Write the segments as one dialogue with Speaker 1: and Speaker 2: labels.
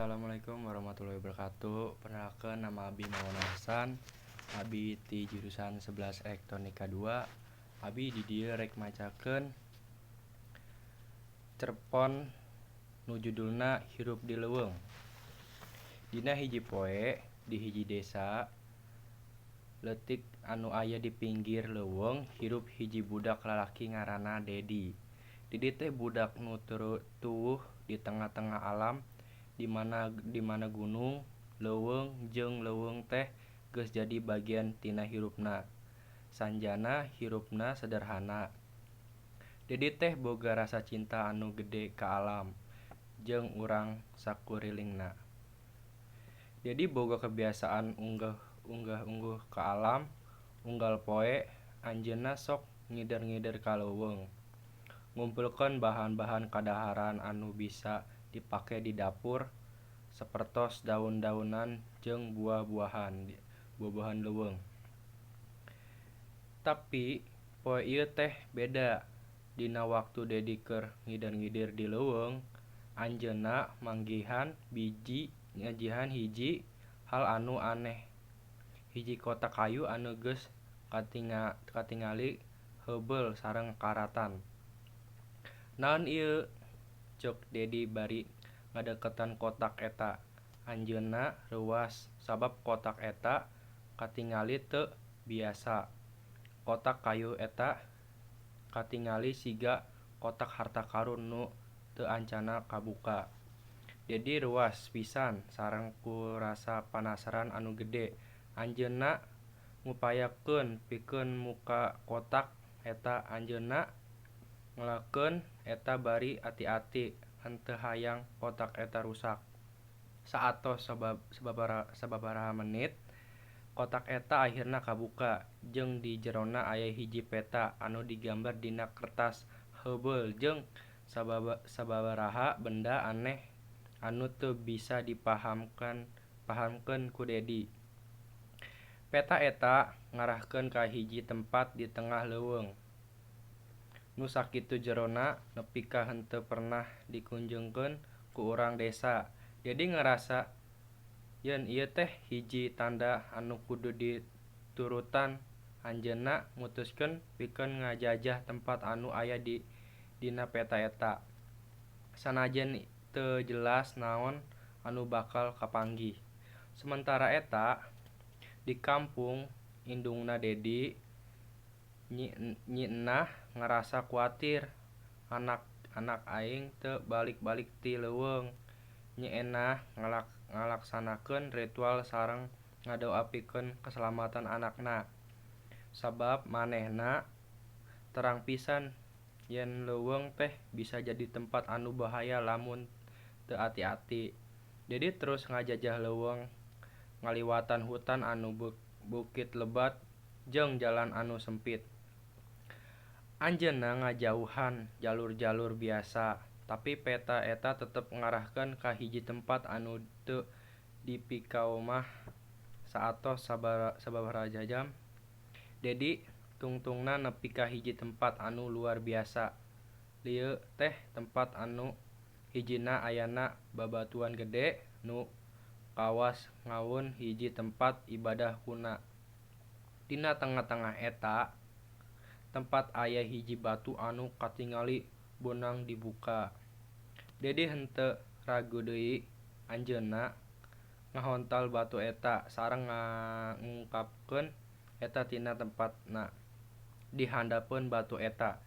Speaker 1: Assalamualaikum warahmatullahi wabarakatuh. Perkenalkan, nama Abi Maulana Hasan. Abi ti jurusan 11 Elektronika 2. Abi di dieu rek macakeun cerpon nu judulna Hirup di Leuweung. Dina hiji poe di hiji desa leutik anu aya di pinggir leuweung hirup hiji budak lalaki ngaranna Dedi. Dedi teh budak nu tuwuh di tengah-tengah alam di mana gunung, leuweung jeung leuweung teh geus jadi bagian tina hirupna. Sanjana hirupna sederhana. Dedi teh boga rasa cinta anu gede ka alam jeung urang sakurilingna. Dedi boga kebiasaan unggah-ungguh ka alam. Unggal poe anjeunna sok ngider-ngider ka leuweung, ngumpulkeun bahan-bahan kadaharan anu bisa dipake di dapur sapertos daun-daunan jeung buah-buahan leuweung. Tapi poe ieu teh beda. Dina waktu Dedi keur ngider-ngider di leuweung, anjeunna manggihan hiji hal anu aneh. Hiji kotak kayu anu geus katingali heubeul sareng karatan. "Naon ieu?" ceuk Dedi bari ngadeukeutan kotak eta. Anjeunna reuwas sabab kotak eta katingali teu biasa. Kotak kayu eta katingali siga kotak harta karun nu teu acanna kabuka. Dedi reuwas pisan sareng ku rasa panasaran anu gede. Anjeunna ngupayakeun pikeun muka kotak eta. Anjeunna ngelakeun eta bari ati-ati henteu hayang kotak eta rusak. Saatos sababaraha menit, kotak eta akhirna kabuka jeung di jerona aya hiji peta anu digambar dina kertas heubeul jeung sababaraha benda aneh anu teu bisa dipahamkeun ku Dedi. Peta eta ngarahkeun ka hiji tempat di tengah leuweung nu sakitu jerona nepi ka henteu pernah dikunjungkeun ku urang desa. Dedi ngarasa yen ieu teh hiji tanda anu kudu diturutan. Anjeunna mutuskeun pikeun ngajajah tempat anu aya di dina peta eta, sanajan teu jelas naon anu bakal kapanggih. Sementara eta, di kampung, indungna Dedi, Nyi Enah, ngarasa kuatir. "Anak aing teu balik-balik ti leuweung." Nyi Enah ngalaksanakeun ritual sareng ngadoa pikeun kasalamatan anakna, sabab manehna terang pisan yen leuweung teh bisa jadi tempat anu bahaya lamun teu ati-ati. Dedi terus ngajajah leuweung ngaliwatan hutan anu bukit lebat jeung jalan anu sempit. Anjeunna ngajauhan jalur-jalur biasa, tapi peta eta tetep ngarahkeun ka hiji tempat anu teu dipikaomah. Saatos sababaraha jam, Dedi tungtungna nepi ka hiji tempat anu luar biasa. Ieu teh tempat anu hijina ayana babatuan gede nu kawas ngawun hiji tempat ibadah kuna. Dina tengah-tengah eta tempat aya hiji batu anu katingali beunang dibuka. Dedi henteu ragu deui. Anjeunna ngahontal batu eta sareng ngungkapkeun eta tina tempatna. Di handapeun batu eta,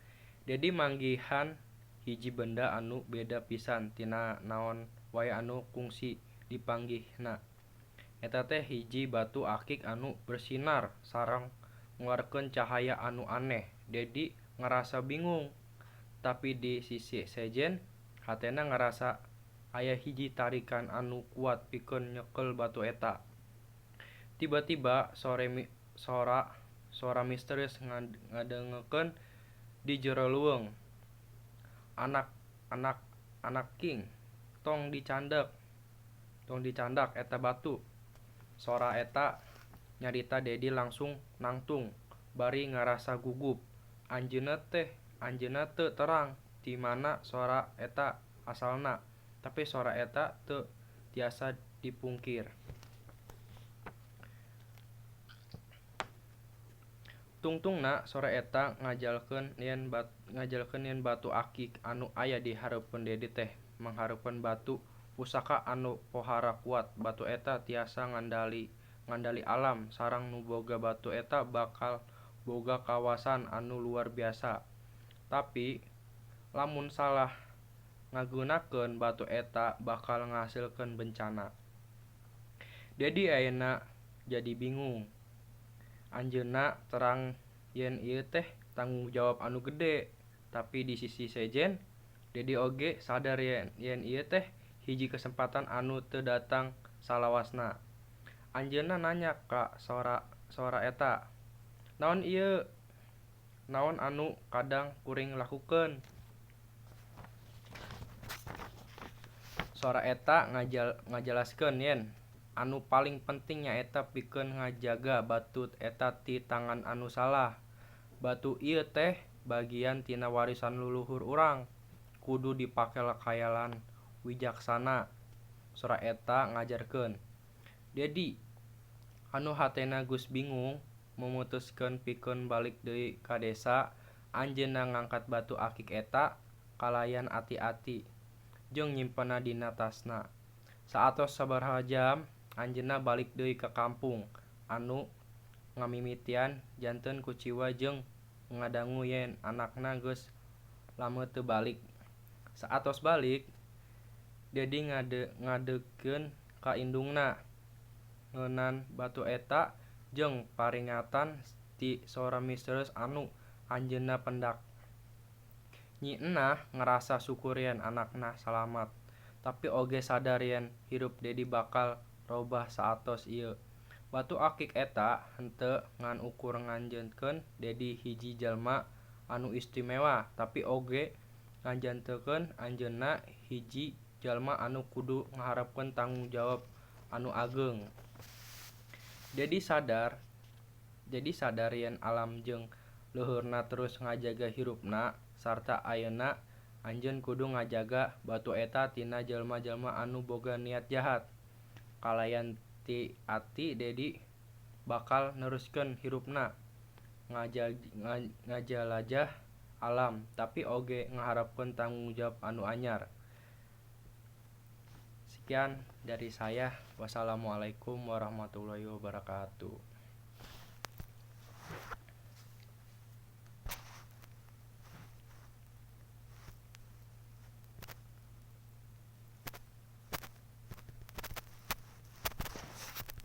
Speaker 1: Dedi manggihan hiji benda anu beda pisan tina naon wae anu kungsi dipanggihna. Eta teh hiji batu akik anu bersinar sareng nguarkeun cahaya anu aneh. Dedi ngarasa bingung, tapi di sisi sejen hatena ngarasa aya hiji tarikan anu kuat pikeun nyekel batu eta. Tiba-tiba sora misterius ngadengekeun di jero leuweung. "Anak, anak, anak king, tong dicandak eta batu." Sora eta nyarita. Dedi langsung nangtung bari ngarasa gugup. Anjeunna teu terang ti mana sora eta asalna, tapi sora eta teu tiasa dipungkir. Tungtungna sora eta ngajalkeun yen batu akik anu aya di hareupeun Dedi teh mangrupakeun batu pusaka anu pohara kuat. Batu eta tiasa ngandali alam sareng nu boga batu eta bakal boga kawasaan anu luar biasa. Tapi lamun salah ngagunakeun batu eta bakal ngahasilkeun bencana. Dedi ayeuna jadi bingung. Anjeunna terang yen ieu teh tanggung jawab anu gede, tapi di sisi sejen Dedi oge sadar yen ieu teh hiji kesempatan anu teu datang salawasna. Anjeunna nanya ka sora eta, "Naon ieu? Naon anu kadang kuring lakukeun?" Sora eta ngajelaskeun yen anu paling penting nyaeta pikeun ngajaga batu eta ti tangan anu salah. Batu ieu teh bagian tina warisan luluhur urang, kudu dipake kalayan wijaksana. Sora eta ngajarkeun. Dedi anu hatena geus bingung memutuskeun pikeun balik deui ka desa. Anjeunna ngangkat batu akik eta kalayan ati-ati jeung nyimpenna dina tasna. Saatos sabaraha jam anjeunna balik deui ka kampung anu ngamimitian janten kuciwa jeung ngadangu yen anakna geus lame teu balik. Saatos balik, Dedi ngadeukkeun ka indungna ngeunaan batu eta jeung paringatan ti sora misterius anu anjeunna pendak. Nyi Enah ngarasa syukur yen anakna salamat, tapi oge sadar yen hirup Dedi bakal robah saatos ieu. Batu akik eta henteu ngan ukur ngajantenkeun Dedi hiji jalma anu istimewa, tapi oge ngajantenkeun anjeunna hiji jalma anu kudu ngaharepkeun tanggung jawab anu ageung. Dedi sadar yen alam jeung luhurna terus ngajaga hirupna sarta ayeuna anjeun kudu ngajaga batu eta tina jelma-jelma anu boga niat jahat. Kalayan ti ati Dedi bakal neruskeun hirupna ngajalajah alam, tapi oge ngaharepkeun tanggung jawab anu anyar. Sekian dari saya. Wassalamualaikum warahmatullahi wabarakatuh.